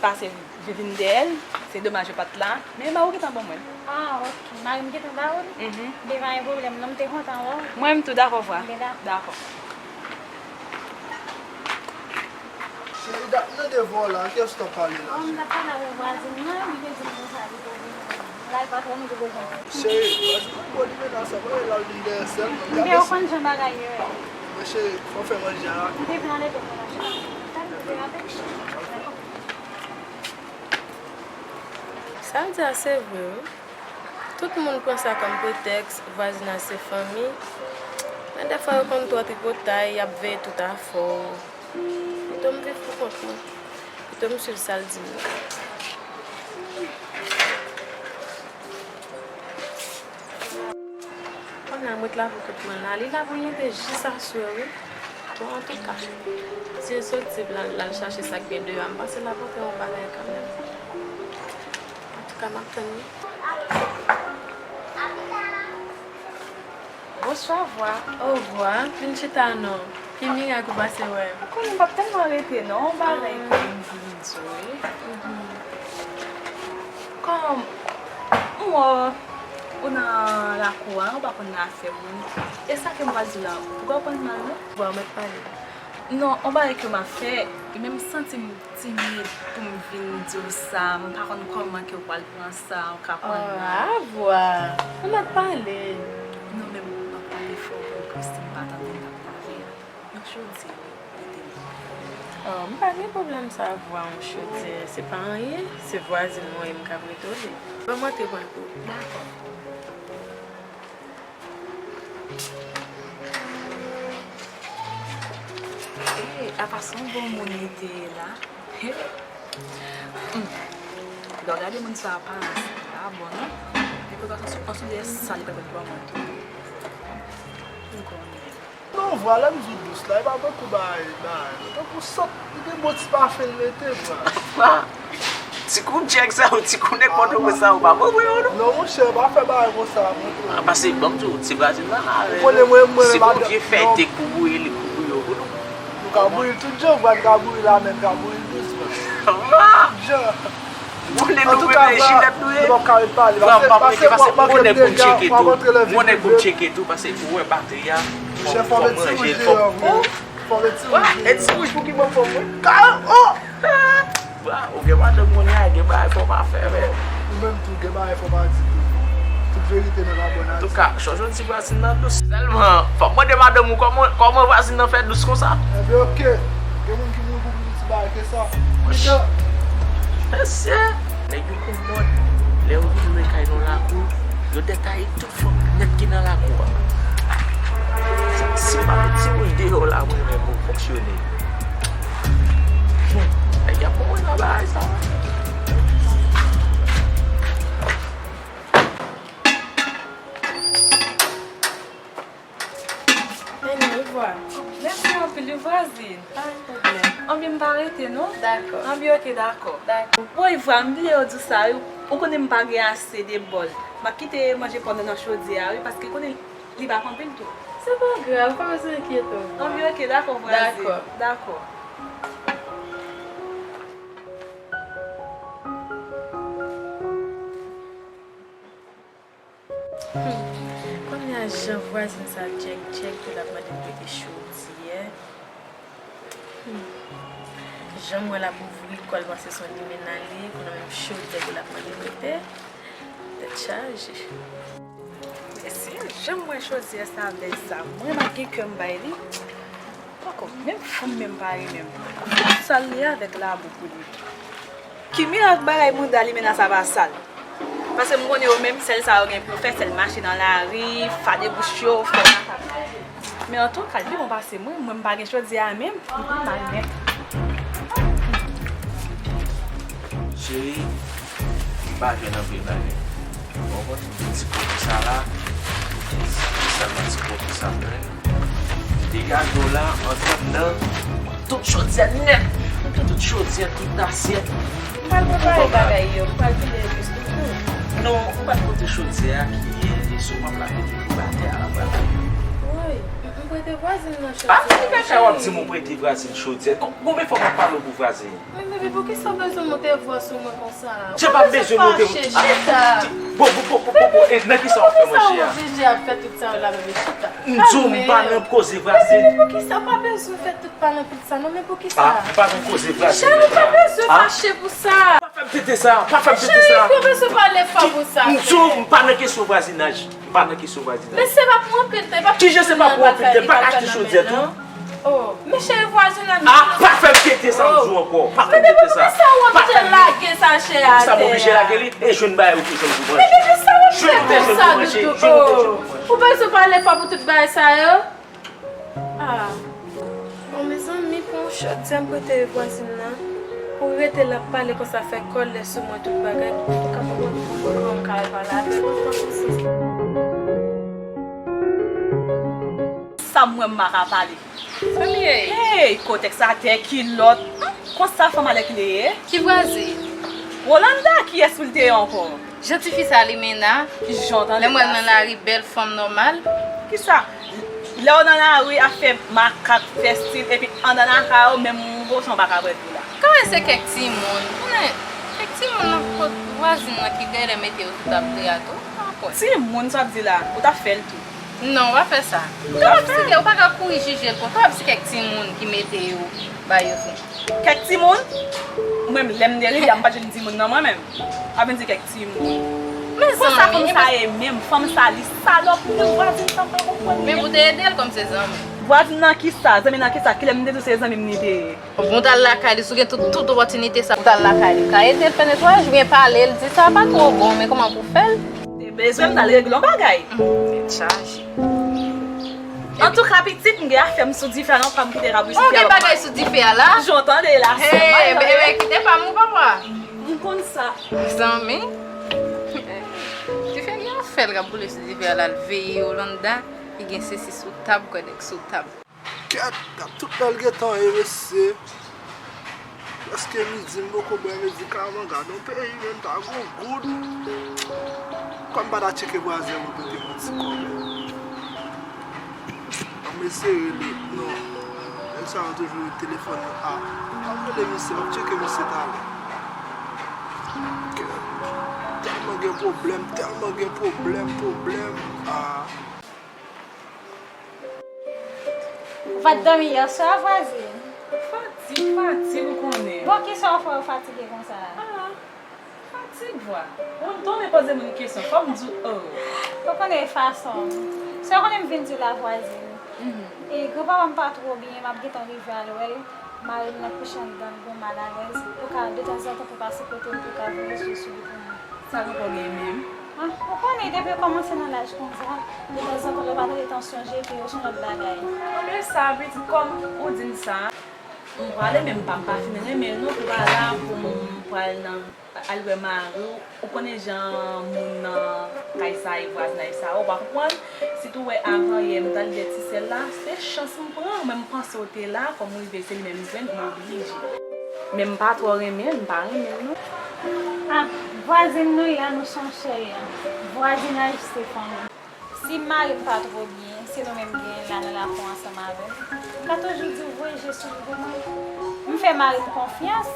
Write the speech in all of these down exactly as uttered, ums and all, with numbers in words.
Pase vin dèyè l, se domaj yo pa t la, men mari w gentan ban mwen l. Ah, ok. Mari m gentan ba ou l? Mhm. Ebyen, pa gen pwoblèm, non, m te kontan wè w. Mwen menm tou, dakò, vwa. Ebyen, dakò. Dakò. Cheri, dat m nan devan w la, kiyès w t ap pale la? Oh, m t ap pale avèk vwazin nan, li te di m konsa, li te vin la, li pa twò montre devan. Cheri, vwazin nan bon, li mennen sa, mwen la, li dèyè sèl mwen. Men ou konn jan bagay yo ye. Men cheri, fò fè manje a. M te vin anlè tèt mwen nan chita. Talè m te rape. Sa l di a se vre, wi. Tout moun pran sa kòm pretèks, vwazinaj se fanmi. Men dèfwa yo konn twò tripotay, y ap veye tout afè w. Pito m viv pou kont mwen. Pito m swiv sa l di m nan. Kounye a m ret la pou kont mwen la. Li la pou l rete jis aswè, wi. Bon, antouka, si l soti, l al, l al chache sa k gen deyò a, m pase la pote yon bagay kanmenm. Antouka, m ap tann li. Bonswa, vwa. Ovwa, vin chita non. Ki mirak ou pase wè m? Konnen m p ap tèlman rete non, yon bagay ke m vin di w wi. Kòm m wè w nan lakou a, ou pa konn afè moun. E sa ke m pral di w la, ou pa konn mal non? Vwa, ou mèt pale. Non, yon bagay ke m ap fè, e menm santi m timid pou m vin di w sa, m pa konn kòman ke w pral pran sa, ou ka pran l mal. Ah, vwa. Ou mèt pale. Non, men m ap pale fò pou w, si m pa tande, m p ap pale. Yon chodyè, wi, rete m. Oh, m pa gen pwoblèm sa, vwa, yon chodyè. Se pa anyen, se vwazin mwen, m ka retole. Ban m antre pran kou. Dakò. Ee, apa se yon bon moun li te ye la. Hmm. Lè w gade moun sa aparans li pa bon non. Li pa sou konsidere sa li pa fè pou mwen tou. M konnen. Non, vwa, lè m di w dous la, e pa tankou bagay, bagay, non. Tankou sant, li gen bon ti pafen l mete, vwa. Ti kou djèg sa yo, ti kou nenpòt ou sa yo, pa bon pou yo, non. Non, monchè, pa fè bagay konsa, montre. Ah, pase, ban m di w, ti vwazin nan la, ou konnen mwen, mwen, si Bondye fè te kouvri li, kouvri yo, pou nou. Nou ka bouyi l tout jan, vwa, nou ka bouyi l la, men nou ka bouyi l dousman. Tout jan. Ou konnen nou menm e jilèt nou ye. Vwa, m p ap rete, pase m konnen pou m tcheke tou. M konnen pou m tcheke tou, pase ou wè batri a, fò m ranje l, fò m. Fò m retire. Wa, e ti wouj pou ki bò fò mwen? Ka, oh! Wa, ou gen madanm kounye a, gen bagay fò pa fè, men. Ou menm tou, gen bagay fò pa di tou. Tout verite nan la bòn. Antouka, chonje yon ti vwazin nan dous. Sèlman, fò m mande madanm ou kòman, kòman vwazin nan fè dous konsa? Enben, oke. Gen moun ki mouri pou plis bagay ke sa. Monchè. Mesye, nèg yo konn mòd. Lè yo vin lwe kay nan lakou, yo detaye tout fanm nèt ki nan lakou a. Si m pa met ti wouj deyò la, mwen menm, pou fonksyone. Hmm, nèg y ap pran mwen nan bagay sa. Anyway, vwa. Mèsi anpil, wi, vwazin. Pa gen pwoblèm. Anbyen m pa rete, non? Dakò. Anbyen, oke, dakò. Dakò. Woy, vwa, m bliye w di w sa, wi. Ou konnen m pa gen ase de bòl. M ap kite manje pòm nan nan chodyè a, wi, paske konnen li p ap anpil tou. Se pa grav, ou pa bezwen enkyete w, vwa. Anbyen, oke, dakò, vwazin. Dakò. Dakò. Hmm. Kounye a jan vwazin sa djèk djèk ke l ap mande m prete chodyè. Hmm. Jan m wè l ap ouvri kò l panse se yon limena li ye, kounye a menm chodyè ke l ap mande m prete. Tèt chaje. Mesye, jan m wè chodyè sa bèl sa, mwen m ap gen kè m bay li. Poko, menm fanm menm pa renmen m. Fanm sal li avèk labou pou li. Ki mirak bagay mouda limena sa pa sal? Paske m konnen yo menm, sèl sa yo gen pou yo fè, sèl mache nan lari, fade bouch yo, fè makak. Men antouka, li pi bon pase mwen, mwen m pa gen chodyè a menm, m konn mal menm. Cheri, m pa jwenn anpil bagay. Ou konprann? Ti koki sa la, sèlman ti koki sa m jwenn. Degaje w la, antre anndan, tout chodyè nèt. Tout chodyè, tout asyèt. M pral prepare bagay yo, m pral vide yo plis tou. Non, ou pa t pote chodyè a ki, e, sou map la, ki toujou atè a, la pral. Woy, m, m Prete vwazin nan chòt. Ah, se bagay w ap di m ou prete vwazin chodyè. Kon-, konbyen fwa m ap pale w pou vwazin? Men bebe, poukisa w bezwen monte vwa sou mwen konsa? Jan pa bezwen monte. Chita. Bon, bon, bon, bon, bon, bon. E nan kisa w ap fè manje a? Poukisa w oblije ap fè tout sa yo la, bebe? Chita. M di w m pa nan koze vwazin. Bebe, poukisa w pa bezwen fè tout pa nan tout sa non, men poukisa? Ah, m pa nan koze vwazin. Chita, nou pa bezwen fache pou sa. Pa fè m tete sa, pa fè m tete sa. Cheri, ou bezwen pale fò pou sa. M di w m pa nan kesyon vwazinaj. M pa nan kesyon vwazinaj. Men se pa pou anpil tan, e pa. Kijan se pa pou anpil tan? Pa ka achte chodyè tou? Oh, men cheri, vwazinaj. Ah, pa fè m tete sa, m di w ankò. Pa fè m tete sa. Men depi pou sa ou oblije lage sachè atè a. Sa m oblije lage li? E jwenn bagay ou toujou pou manje. Men depi sa ou oblije fè sa, Doudou. Ou bezwen pale fò pou tout bagay sa yo? Ah. Bon, mezanmi, pran yon chodyè m prete vwazin nan. Pou rete l ap pale konsa, fè kòlè sou mwen, tout bagay. Pou kapab wè pou mwen ka al pale avè l. Sa m wè m pa ka pale. Sa m ye? Hey, kotèks atè, kilòt. Konsa fanm alèkile ye? Ki vwazin? Rolanda, kiyès pou l te ye ankò? Jan tifi sa Limena. Ki jan w tande? Lè m wè l nan lari, bèl fanm nòmal. Kisa? Lè w nan lari ap fè makak, fè stil, epi anndan lakay ou, menm yon boson w pa ka pran tou la. Kòman se kèk timoun? Konnen, kèk timoun nan kot vwazin nan ki genlè mete yo sou tab li a tou, pa konn. Timoun, sa w ap di la, ou t ap fè l tou. Non, w pa fè sa. Ou t ap di ke ou pa ka kouri jije l konsa, w ap di kèk timoun ki mete yo, ba yo sou. Kèk timoun? Mwen menm, lè m te rive a, m pa t jwenn timoun nan mwen menm. W ap vin di kèk timoun. Konsa fanm sa ye menm, fanm sa li salòp, menm vwazin sa m pa konprann li. Men pou te ede l kòm se zanmi. Vwazin nan kisa? Zanmi nan kisa? Kilè m te di w se zanmi m li te ye? Bon, w t al lakay li, si w gen tout, tout opòtinite sa, w t al lakay li, w ka ede l fè netwayaj, oubyen pale l, di sa pa twò bon, men kòman pou w fè l? Te bezwen m t al regle yon bagay. Tèt chaje. Antouka, pitit, m gen afè m sou dife a, non, pa m kite kabri sou dife a. Ou gen bagay sou dife a la? Jan w tande la, se mal, bebe, kite pa m, papa. M konn sa. Zanmi. Dife gen afè l k ap boule sou dife a la, l veye Rolanda, li gen sesi sou tab, kwè nèg sou tab. Kèt, t ap tout lè l gentan ye, mesye. Prèske midi, m poko bwè medikaman, gade yon peyi, men m ta gou goud. Kòm m pa ta tcheke vwazen mwen pou te yon ti kòb. An m eseye rele, non. Nèg sa yo toujou rele telefòn nan. Ah, m ap rele misye, m ap tcheke misye talè. Kèt, tèlman gen pwoblèm, tèlman gen pwoblèm, pwoblèm. Ah. Ou pa t dòmi yè swa, vwazin? Fatig, fatig, ou konnen. Bon, kisa w fè ou fatige konsa a? Ah, fatig, vwa. Ou tonbe poze moun kesyon, fò m di w, oh. Ou konnen fason m. Se w konnen m vin di w la, vwazin. Mhm. E granpapa m pa twò byen, m ap gentan rive al wè l. Mari m nan kouche anndan, l gon malalèz. Ou ka, detanzantan, pou pase kote l, pou ka voye je sou li pou mwen. Sa k ankò gen menm? Ah, ou konnen, depi yo kòmanse nan laj konsa, detanzantan, lè w pa tande tansyon jete yo, se yon lòt bagay. Anben sa, pitit, kòm ou di m sa, m prale, men m pa, m pa fin renmen l non, pou pa la, pou m pral nan, al wè mari w, ou konnen jan moun nan kay sa ye, vwazinaj sa, ou pa konprann? Sitou wè avan yè, m t al dèyè ti sèl la, se chans m pran, mwen m panse w te la, kòm m rive se li menm m jwenn, m oblije. Men m pa twò renmen l, m pa renmen l non. Ah, vwazin nou ye a, nou se yon sèl. Vwazinaj se fanmi. Si mari m pa twò byen, se nou menm ki genyen la nan lakou ansanm avè m. M ka toujou di w voye je sou li pou mwen. M fè mari m konfyans,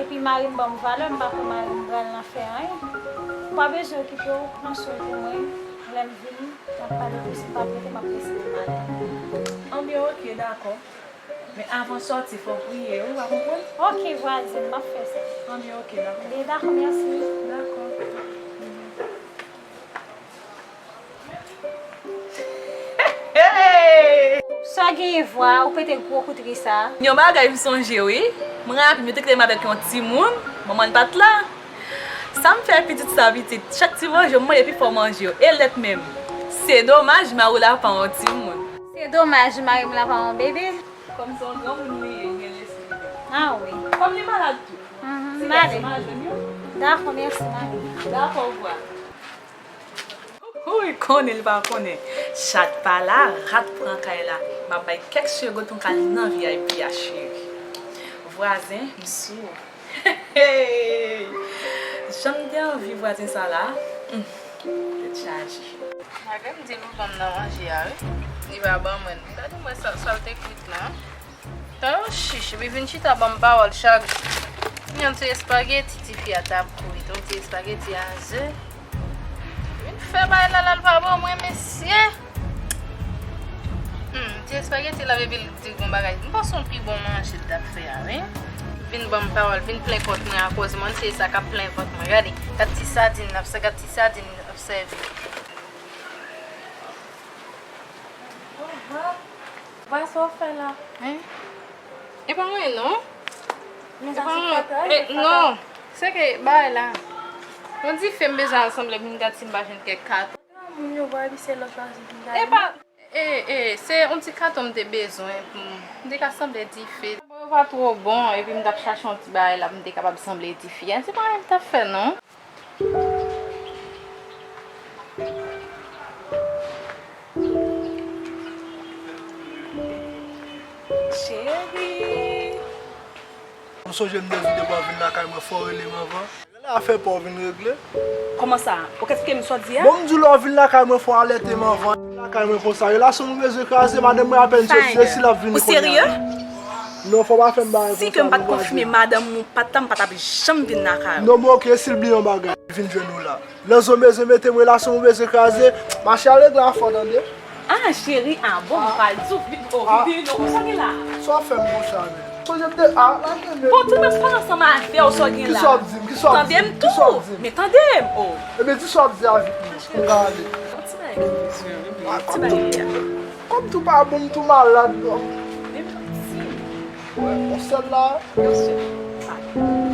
epi mari m ban m valè, m pa kwè mari m pral nan fè anyen. Ou pa bezwen okipe w, pran swen pou mwen, lè m vini, n ap pale plis, m p ap rete, m ap lese w ale. Anben, oke, dakò. Men avan w sòti, fò w priye, wi, w pa konprann? Oke, vwazin, m ap fè sa. Anben, oke, dakò. Anben, dakò, mèsi. Dakò. Hey! Sa genyen vwa, ou pete gwo kout ri sa. Yon bagay m sonje, wi. M raple m, yo te kite m avèk yon timoun, manman l pa t la. Sa m fè pitit sa, pitit? Chak ti manje, m manje pi fò manje yo. E lèt menm. Se domaj, mari w la pa yon timoun. Se domaj, mari m la pa yon bebe. Kòm se yon granmoun li ye, li gen lespri. Ah wi. Kòm li malad tou. Mhm, m ale. Dakò, mèsi, m ale. Dakò, ouvwa. Wi, konnen l pa konnen. Chat pa la, rat pran kay la. M ap bay kèk segonn pou m ka al nan V I P a, cheri. Vwazen, m sou ou. Hey! Jan m te anvi vwazen sa la. Hmm. Tèt chaje. Malgre m di l pou ban m nan manje a, wi. Li pa ban mwen. Gade mwen sa, sa l te kwit la. Tan yo chich, epi vin chita ban m pawòl chak jou. Yon ti espageti, tifi a t ap kwit. Yon ti espageti a ze. Vin fè bay la, la, l pa ban mwen, mesye. Hmm, ti espageti la, epi l di gon bagay. M panse yon pi bon manje l t ap fè a, wi. Vin ban m pawòl, vin plen kont mwen akoz mwen, se sa k ap plen vant mwen. Gade, gad ti sadin l ap sèvi, gad ti sadin l ap sèvi. Vwa sa w fè la. Hein? E pa mwen non. Men sa se fatra, e, non. Se ke bay la. Yon dife m bezwen al sanble pou m gad si m pa jwenn kèk katon. Moun yo bò epi se lòt la vin gade. E pa, e, e, se yon ti katon m te bezwen pou m, m te ka sanble dife. Bon, yo pa twò bon, epi m t ap chache yon ti bagay la pou m te kapab sanble dife. Se pa mwen m t ap fè non. Cheri. M sonje m te di w depi w vin lakay mwen, fò w rele m anvan. Lè afè pa w vin regle. Kòman sa? Ou ka eksplike m sa w di a? Bon, m di w lè w vin lakay mwen, fò w alète m anvan. Lakay mwen konsa, relasyon nou bezwen kraze, madanm mwen apèn soti, se si l ap vini kounye a. Ou serye? Non, fò w pa fè m bagay konsa. Si ke m pa t konfime madanm ou pa t la, m pa t ap janm vin lakay ou. Non, bon, oke, si l bliye yon bagay, vin jwenn ou la. Nan zo bezwen mete m, relasyon nou bezwen kraze. Mache al regle afè w, tande? Ah, cheri, ah, bon, m pral di w, vin, oh, vin, vin, non, sa gen la? Sa w ap fè m konsa menm? Sonje m te, ah, lage men. Bon, tout mwen pa ansanm avè w, sa w gen la? Kisa w ap di m? Kisa w ap di m? Tande m tou. Men tande m, oh. Ebyen, di sa w ap di a vit non. M ka ale. Yon ti bagay, yon ti bagay a. Kòm tou pa bon, m tou malad non. Men m santi. Wè, yon sèl la. Yon sèl.